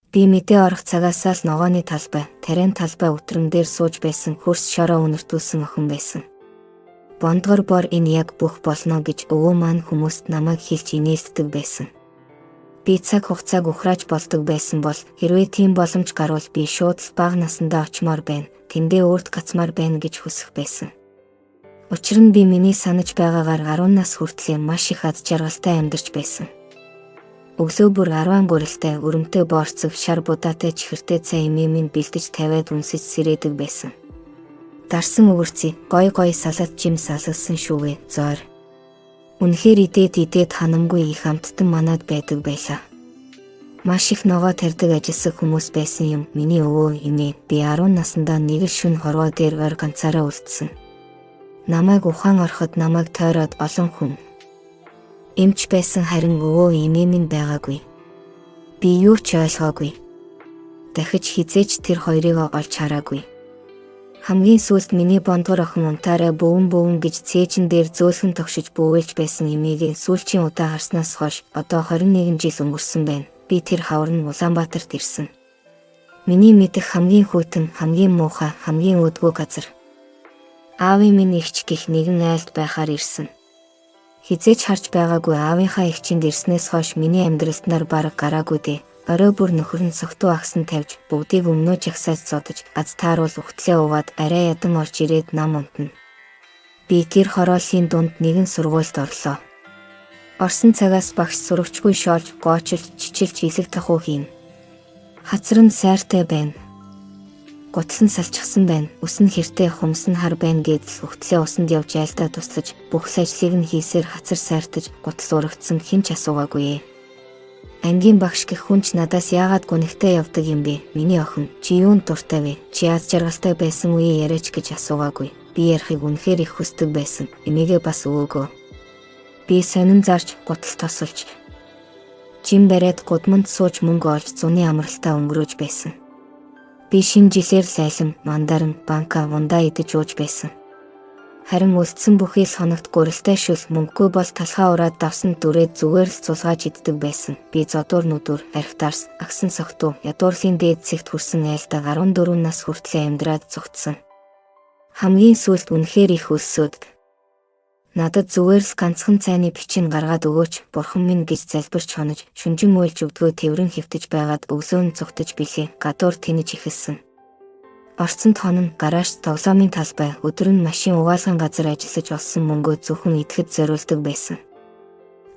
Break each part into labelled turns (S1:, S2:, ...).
S1: Би мэдээ орох цагаасаа л ногооны талбай, тариан талбай өтрөн дээр сууж байсан хөрс шороо үнэртүүлсэн охин байсан. Бондгор бор энэ яг бүх болно гэж өвөө маань хүмүүст намайг хэлж инээлддэг байсан. Би цаг хугацааг ухрааж болдог байсан бол хэрвээ тийм боломж гарвал би шууд л бага насандаа очимоор байна, тэндээ өөрт гацмаар байна гэж хүсэх байсан. Учир нь би миний санаж байгаагаар 10 нас хүртлээр маш их аз жаргалтай амьдарч байсан. Өглөө бүр 10 гурилтай өрөмтэй боорцог шар будаатай чихэртэй цай эмээ минь бэлдэж тавиад үнсэж сэрээдэг байсан. Дарсан өвөрций гой гой салат жим салгалсан шүүгээ зоор. Үнэхээр идээд идээд ханамгүй их амттан манад байдаг байлаа. Маш их ногоо тарьдаг ажилсаг хүмүүс байсан юм. Миний өвөө эмээ би 10 насндаа нэг л шөнө хорвоо дээр ойр ганцаараа үлдсэн. Намайг ухаан ороход намайг тойроод олон хүн эмч байсан, харин өвөө эмээ минь байгаагүй. Би юу ч ойлгоогүй. Дахиж хизээч тэр хоёрыг олж хараагүй. Хамгийн сүүлд миний бондгор охин унтаарай бөвөн бөвөн гэж цээжин дээр зөөлхөн тогшиж бөөвөлж байсан эмээгийн сүүлчийн удаа харснаас хойш одоо 21 жил өнгөрсөн байна. Би тэр хавар нь Улаанбаатарт ирсэн. Миний мэдэх хамгийн хүйтэн, хамгийн муухай, хамгийн өөдгөө газар. Аавын минь эгч гих нэгэн айлд байхаар ирсэн. Хизээч харж байгаагүй аавынхаа эгчинд ирснээс хойш миний амьдралд нар бараг гараагүй дээ. Орой бүр нөхөр нь согтуу агсан тавьж, бүгдийг өмнөө жагсааж зодож, аз тааруул үхтлээ уугаад арай ядан орж ирээд нам унтна. Би гэр хорооллын дунд нэгэн сургуульд орлоо. Орсон цагаас багш сурагчгүй шоолж, гоочилж, чичилж илэг тахуу хийн. Хацар нь сайртай байна. Гутал нь салчихсан байна. Үс нь хэртэй, хумс нь хар байна гэдэл үхтлээ усанд явж айлдаа туслаж, бүх л ажлыг нь хийсээр хацар сайртаж, гутал урагдсан хэн ч асуугаагүй. Ангийн багш гэх хүн ч надаас яагаад гунигтай явдаг юм бэ? Миний охин, чи юунд дуртай вэ? Чи аз жаргалтай байсан үеэ яриач гэж асуугаагүй. Би ярихыг үнэхээр их хүсдэг байсан. Эмээгээ бас өвөөгөө. Би сонин зарж, гутал тосолж, жим бариад гудамд сууж мөнгө олж зуны амралтаа өнгөрөөж байсан. Би шинэ жилээр лайлан, мандарин, банка, ундаа идэж ууж байсан. Харин үлдсэн бүхий л хоногт гурилтай шүл мөнгөгүй бол талхаа ураад давсан дүрээд зүгээр л цулгааж иддэг байсан. Би зодуур нүдүр, архитарс, агсан согтуу, ядуурлын дээд зэгт хүрсэн айлдаа 14 нас хүртлээр амьдраад зугтсан. Хамгийн сүүлд үнэхээр их өлсөөд надад зүгээр л ганцхан цайны бичин гаргаад өгөөч, бурхан минь гэж залбирч хонож, шүнжин уйлж өгдгөө тэврэн хэвтэж байгаад өглөө нь цугтаж билээ. Гадуур тэнэж эхэлсэн. Орцонд хонон, гараж, тоглоомын талбай, өдөр нь машин угаалгын газар ажиллаж олсон мөнгөө зөвхөн идэхэд зориулдаг байсан.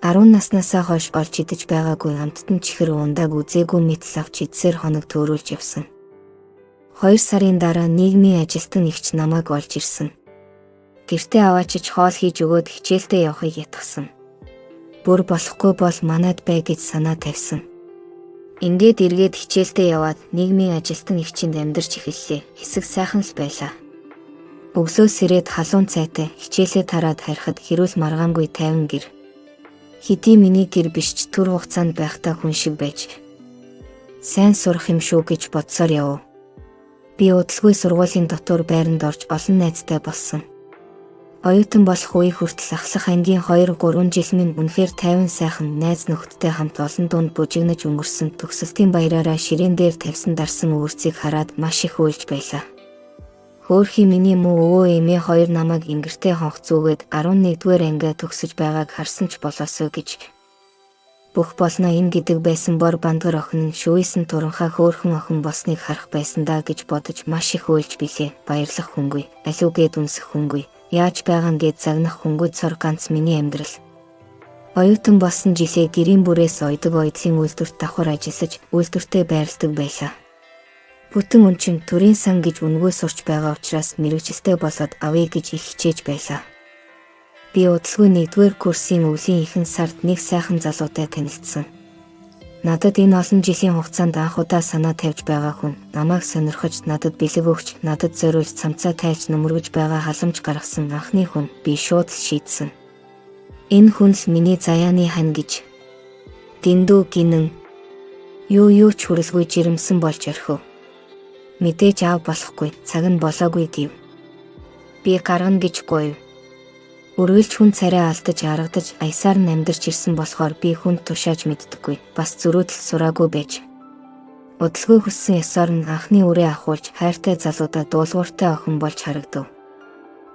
S1: 10 наснаасаа хойш олж идэж байгаагүй амттан чихэр ундааг үзээгүй мэт л авч идсээр хоног төөрүүлж явсан. 2 сарын дараа нийгмийн ажилтан эгч намайг олж ирсэн. Гэртээ аваачиж хоол хийж өгөөд хичээлдээ явахыг ятгсан. Бүр болохгүй бол манад бай гэж санаа тавьсан. Ингээд эргээд хичээлдээ яваад нийгмийн ажилтан эгчинд амьдарч эхэллээ. Хэсэг сайхан л байлаа. Өглөө сэрээд халуун цайтай хичээлээ тараад харихад хэрүүл маргаангүй 50 гэр. Хэдий миний гэр биш ч төр хугацаанд байхдаа хүн шиг байж сайн сурах юм шүү гэж бодсоор яв. Би удалгүй сургуулийн дотор байранд орж олон найзтай болсон. Оюутан болох үе хүртэл ахлах ангийн 2-3 жил минь үнэхээр тайван сайхан найз нөхдөдтэй хамт олон дунд бужигнаж өнгөрсөн. Төгсөлтийн баяраараа ширээн дээр тавьсан дарсан өвөрцийг хараад маш их уйлж байлаа. Хөөхий миний муу өвөө эмээ хоёр намайг ингэртэй хонх зүгээд 11-р ангиа төгсөж байгааг харсан ч болоосой гэж. Бүх болно энэ гэдэг байсан бор бандгар охин нь шүүйсэн туранхай хөөрхөн охин болсныг харах байсан даа гэж бодож маш их уйлж билээ. Баярлах хүнгүй, алиу гээд үнсэх хүнгүй. Яаж байгаа нь гээд загнах хүнгүй цор ганц миний амьдрал. Оюутан болсон жилээ гэрийн бүрээс ойдог ойдлын үйлдвэрт давхар ажиллаж, үйлдвэртээ байрладаг байлаа. Бүтэн өнчин төрийн сан гэж үнэгүй сурч байгаа учраас мэрэгжилтэй болоод авъя гэж их хичээж байлаа. Би удалгүй 1-р курсын өвлийн ихэнх сард нэг сайхан залуутай танилцсан. Надад энэ олон жилийн хугацаанд анх удаа санаа тавьж байгаа хүн, намайг сонирхож, надад бэлэг өгч, надад зориулж цамцаа тайлж нүмергэж байгаа халамж гаргасан анхны хүн би шууд л шийдсэн. Энэ хүн л миний заяаны хан гэж. Дэндүү гинэн юу ч хүрэлгүй жирэмсэн болж орхив. Мэдээж аав болохгүй, цаг нь болоогүй гэв. Би гаргана гэж гуйв. Үргэлж хүн царай алдаж аргадаж аясаар нь амьдарч ирсэн болохоор би хүнд тушааж мэддэггүй. Бас зөрүүдэл сураагүй байж. Удалгүй хүссэн ёсоор нь анхны үрээ авахулж хайртай залуудаа дуулууртай охин болж харагдав.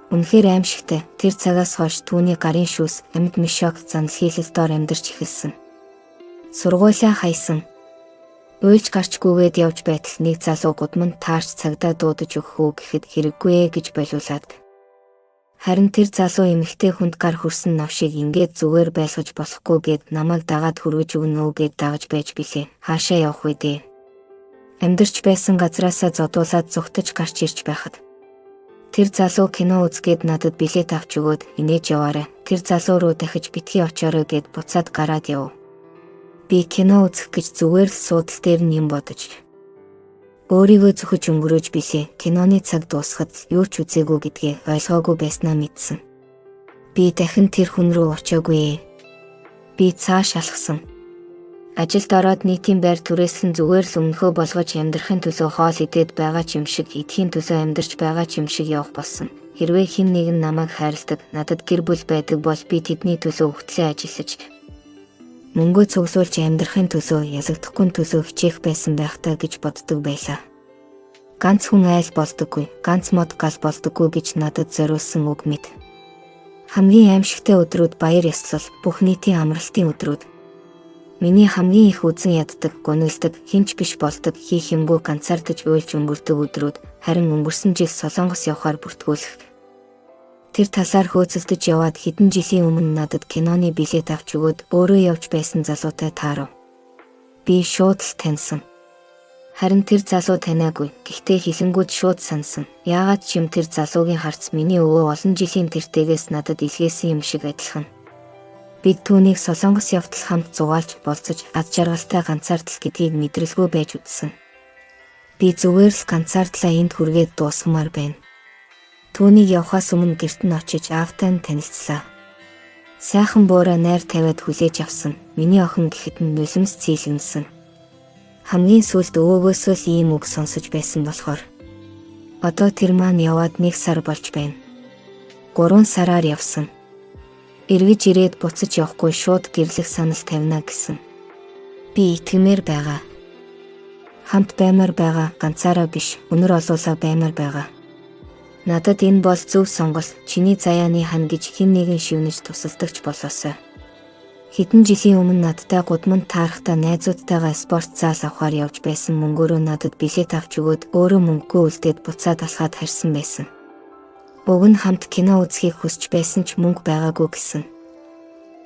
S1: Үнэхээр аимшигтай. Тэр цагаас хойш түүний гарын шүүс амьд мишок занал хийлэл дор амьдарч эхэлсэн. Сургуулиа хайсан. Уйлж гарчгүйгээд явж байтал нэг залуу гудамд таарч цагдаа дуудаж өгөх үү гэхэд хэрэггүй ээ гэж болиулаад. Харин тэр залуу эмэгтэй хүнд гар хүрсэн новшийг ингээд зүгээр байлгаж болохгүй гэд намайг дагаад хүргэж өгнө үү гэд дагаж байж билээ. Хаашаа явах вэ дээ? Амьдарч байсан газраасаа зодуулаад зүхтэж гарч ирж байхад тэр залуу кино үзгээд надад билет авч өгөөд инээж яваарай. Тэр залуу руу дахиж битгий очоорой гэд буцаад гараад яв. Би кино үзэх гэж зүгээр л суудал дээр нь юм бодож өөрийгөө зүхэж өнгөрөөж билээ. Киноны цаг дуусахад юу ч үзээгүй гэдгээ ойлгоогүй байснаа мэдсэн. Би дахин тэр хүн рүү очоогүй ээ. Би цааш алхсан. Ажилд ороод нийтийн байр түрээслэн зүгээр л өмнөхөө болгож амьдрахын төлөө хоол идээд байгаа ч юм шиг, идэхийн төлөө амьдарч байгаа ч юм шиг явах болсон. Хэрвээ хэн нэгэн намайг хайрладаг, надад гэр бүл байдаг бол би тэдний төлөө өгтлээ ажиллаж, мөнгөө цуглуулж амьдрахын төлөө ялагдахгүй төлөө хичээх байсан байх таа гэж боддог байлаа. Ганц хүн айл болдоггүй, ганц мод гал болдоггүй гэж надад зориулсан үг мэт. Хамгийн аимшигтай өдрүүд баяр ёслол, бүх нийтийн амралтын өдрүүд. Миний хамгийн их үзэн яддаг, гонилдог, хинч биш болдог, хийх юмгүй ганцаардаж уйлж өнгөрдөг өдрүүд, харин өнгөрсөн жил Солонгос явахаар бүртгүүлэх. Тэр талаар хөөцөлдөж яваад хэдэн жилийн өмнө надад киноны билет авч өгөөд өөрөө явж байсан залуутай таарав. Би шууд л таньсан. Харин тэр залуу таниагүй, гэхдээ хилэнгүүд шууд сансан. Яагаад ч юм тэр залуугийн харц миний өвөө олон жилийн тэртээгээс надад илгээсэн юм шиг адилхан. Бид түүнийг Солонгос явтал хамт зугаалж, болцож, аз жаргалтай ганцаардал гэдгийг мэдрэлгүй байж үзсэн. Би зүгээр л ганцаардлаа энд хүргээд дуусгамаар байна. Түүнийг явхаас өмнө гэрт нь очиж аавтай нь танилцлаа. Сайхан буураа найр тавиад хүлээж авсан. Миний охин гэхэд нь нулимс цэйлэгнэсэн. Хамгийн сүүлд өвөөгөөсөө л ийм үг сонсож байсан болохоор. Одоо тэр маань яваад 1 сар болж байна. 3 сараар явсан. Эргэж ирээд буцаж явахгүй шууд гэрлэх санал тавина гэсэн. Би итгэмээр байгаа. Хамт баймаар байгаа, ганцаараа биш, өнөр олуулаа баймаар байгаа. Надад энэ бол зөв сонголт, чиний заяаны хан гэж хэн нэгэн шивнэж тусалдагч болоосой. Хэдэн жилийн өмнө надтай гудамд таарахтаа найзуудтайгаа спорт зал авахар явж байсан мөнгөөрөө надад билет авч өгөөд өөрөө мөнгөгүй үлдээд буцаад алхаад харьсан байсан. Уг нь хамт кино үзхийг хүсч байсан ч мөнгө байгаагүй гэсэн.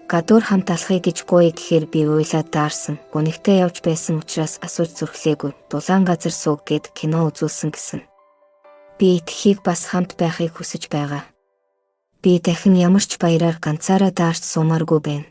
S1: Гадуур хамт алхахыг гэж гуйя гэхээр би уйлаад даарсан. Гунигтай явж байсан учраас асууж зүрхлээгүй. Дулаан газар сууг гэд кино үзүүлсэн гэсэн. Би итгэхийг бас хамт байхыг хүсэж байгаа. Би дахин ямар ч баяраар ганцаараа даарч суумааргүй байна.